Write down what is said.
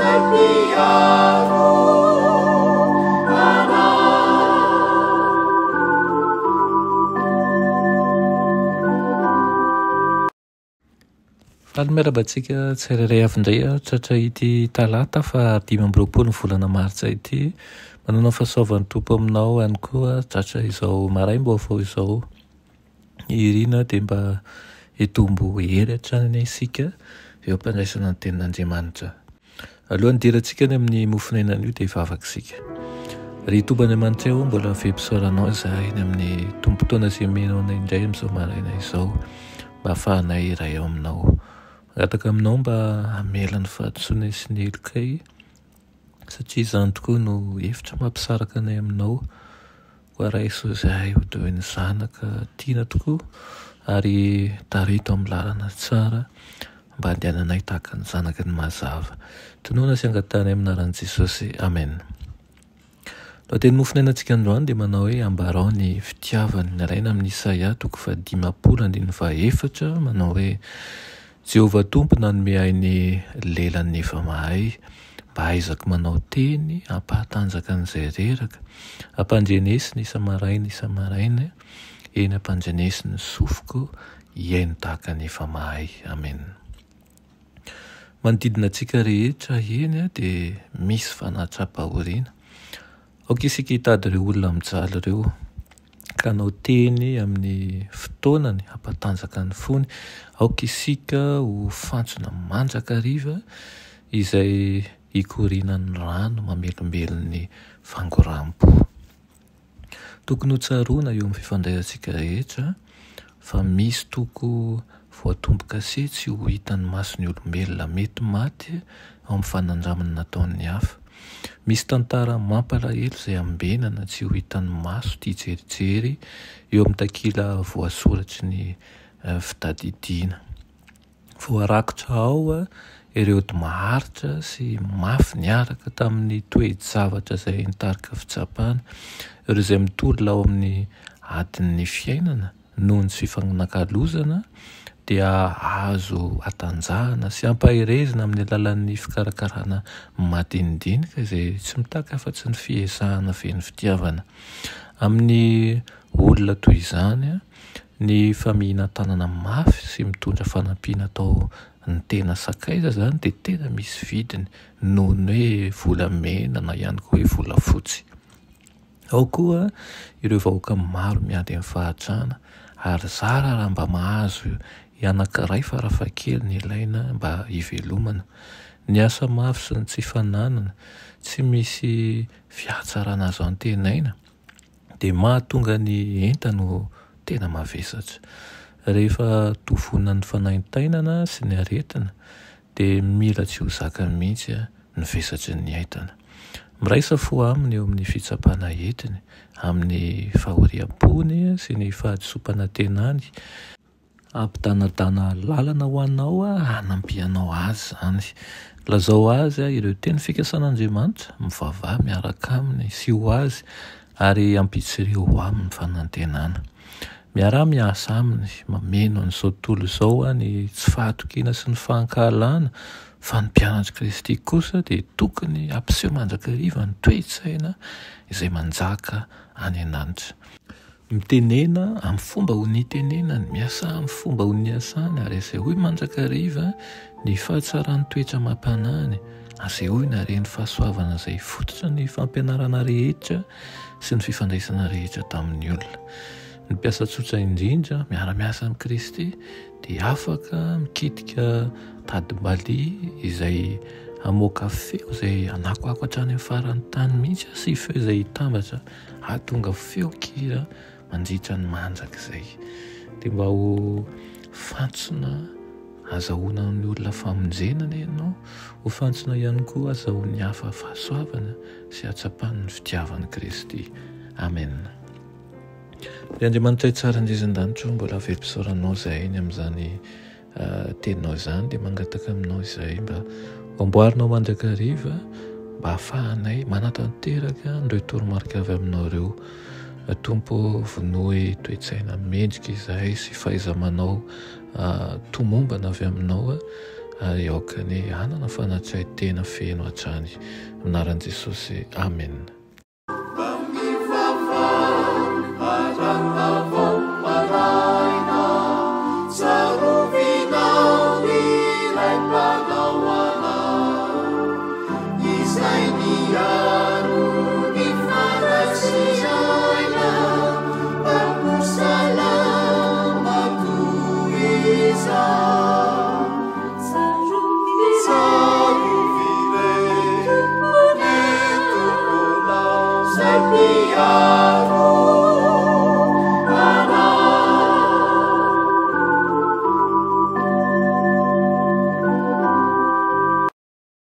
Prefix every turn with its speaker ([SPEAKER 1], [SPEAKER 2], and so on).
[SPEAKER 1] izay mpiaro anay.
[SPEAKER 2] Faly miarahaba antsika tsirairay avy indray aho tratra ity talata faha 25 ny volana martsa ity. Manana ny fahasoavan'ny Tompo aminao ihany koa tratra izao maraim-baovao izao. Irina dia mba hitombo hery hatrany anie isika eo am-pandraisana ny tenin'Andriamanitra. Alohan'ny hidirantsika any amin'ny mofon'aina anio dia hivavaka isika. Ry Tompo Andriamanitray ô, mbola velom-pisaoranao izahay ny amin'ny tombon-taona izay omenao anay indray amin'izao maraina izao mba hahafahanay hiray ao aminao. Mangataka aminao mba hamela ny fahadisoanay sy ny helokay satria izany tokoa no efitra mampisaraka anay aminao. Koa raiso izahay ho toy ny zanaka tiana tokoa ary tarito amin'ny lalana tsara mba handehananay tahaka ny zanaky ny mazava. Tonona sy angatahana amin'ny anaran'i Jesosy. Amen. Lohateny mofonainantsika androany dia manao hoe ambarao ny fitiavany. Nalaina amin'ny Isaia toko faha-50 andininy faha-4 manao hoe Jehovah Tompo nanome ahy ny lelan'ny efa mahay mba hahaizako manao teny hampahatanjaka an'izay reraka. Ampandrenesina isa-maraina isa-maraina, eny ampandrenesina ny sofiko hihaino tahaka ny efa mahay. Amen. Manodidina antsika rehetra eny dia misy fanatrapahoriana. Aoka isika hitady ireo olona mijaly ireo ka hanao teny amin'ny fotoanany hampatanjaka ny fony. Aoka isika ho fantsona mandrakariva izay hikorianan'ny rano mamelombelon'ny fangoraham-po. Tokony ho tsaroana eo amin'ny fifandraisantsika rehetra fa misy toko voatombo-kase tsy ho hitan'ny mason'ny olombelona mety maty ao amin'ny fanandramana nataon'ny hafa. Misy tantara mampalahelo izay ambenana tsy ho hitan'ny maso tia jerijery eo amin'ny takila voasoratry ny fitadidiana. Voarakotra ao ireo ody maharitra sy mafy niaraka tamin'ny toe-javatra izay nitarika fitsapana. Ireo izay mitolona ao amin'ny adin'ny fiainana noho ny tsy fifanakalozana dia azo hatanjahana sy ampaherezina amin'ny alalan'ny fikarakarana madinidinika izay tsy mitaky afa-tsy ny fiezahana feno fitiavana. Amin'ny olona toy izany, Ny famihinan-tanana mafy sy mitondra fanampiana atao ny tena sakaiza izany dia tena misy vidiny noho ny hoe volamena na ihany koa hoe volafotsy. Ao koa ireo vahoaka maro miady amin'ny fahantrana ary zara raha mba mahazo anankiray farafahakeliny ilaina mba hivelomana. Ny asa mafy sy ny tsy fananana, tsy misy fihatsarana azo antenaina. dia mahatonga ny entana ho tena mavesatra. Rehefa tovonan'ny fanaintainana sy ny aretina dia mila tsy ho zakany mihitsy ny vesatry ny entana. Miraisa fo aminy eo amin'ny fitsapana entiny, amin'ny fahoriam-pony sy ny fahadisoam-panantenany. Hampidanadana lalana ho anao hanampianao azy izany. Lazao azy ireo teny fikasan'Andriamanitra, mivavaha miaraka aminy sy ho azy ary ampitsirio ho aminy ny fanantenana. Miaraha miasa aminy, mameno an'izao tontolo izao ny tsy fahatokiana sy ny fankahalana, fa ny mpianatr'i Kristy kosa dia tokony hampiseho mandrakariva ny toe-tsaina izay manjaka any an-danitra. Mitenena amin'ny fomba ho nitenenany, miasà amin'ny fomba ho niasany, ary asehoy mandrakariva ny fahatsaran'ny toetra amam-panahiny. Asehoy ny haren'ny fahasoavana izay fototra ny fampianarana rehetra sy ny fifandraisana rehetra tamin'ny olona. Ny mpiasa tsotra indrindra miara-miasa amin'i Kristy dia afaka mikitika tadim-baliha izay hamoaka feo izay hanakoako hatrany amin'ny faran'ny tany mihitsy sy feo izay hitambatra Hahatonga feon-kira mandritra ny mandrakizay. Dia mba ho fantsona azahoana ny olona famonjena anie ianao, ho fantsona ihany koa azahoan'ny hafa fahasoavana sy hahatsapany ny fitiavan'i Kristy. Amen. Ry Andriamanitra tsara indrindra an-danitra ô, mbola velom-pisaoranao izahay ny amin'izany teninao izany dia mangataka aminao izahay mba ho amboarinao mandrakariva mba hahafahanay manatanteraka an'ireo toromarika avy aminao ireo. Tompo ô, vonoy toe-tsaina mendrika izahay sy fahaiza-manao tomombana avy aminao. ary aoka anie hanana fanatrehan-tena feno hatrany. Amin'ny anaran'i Jesosy, Amena.
[SPEAKER 1] Tsarovy re ny Tomponao.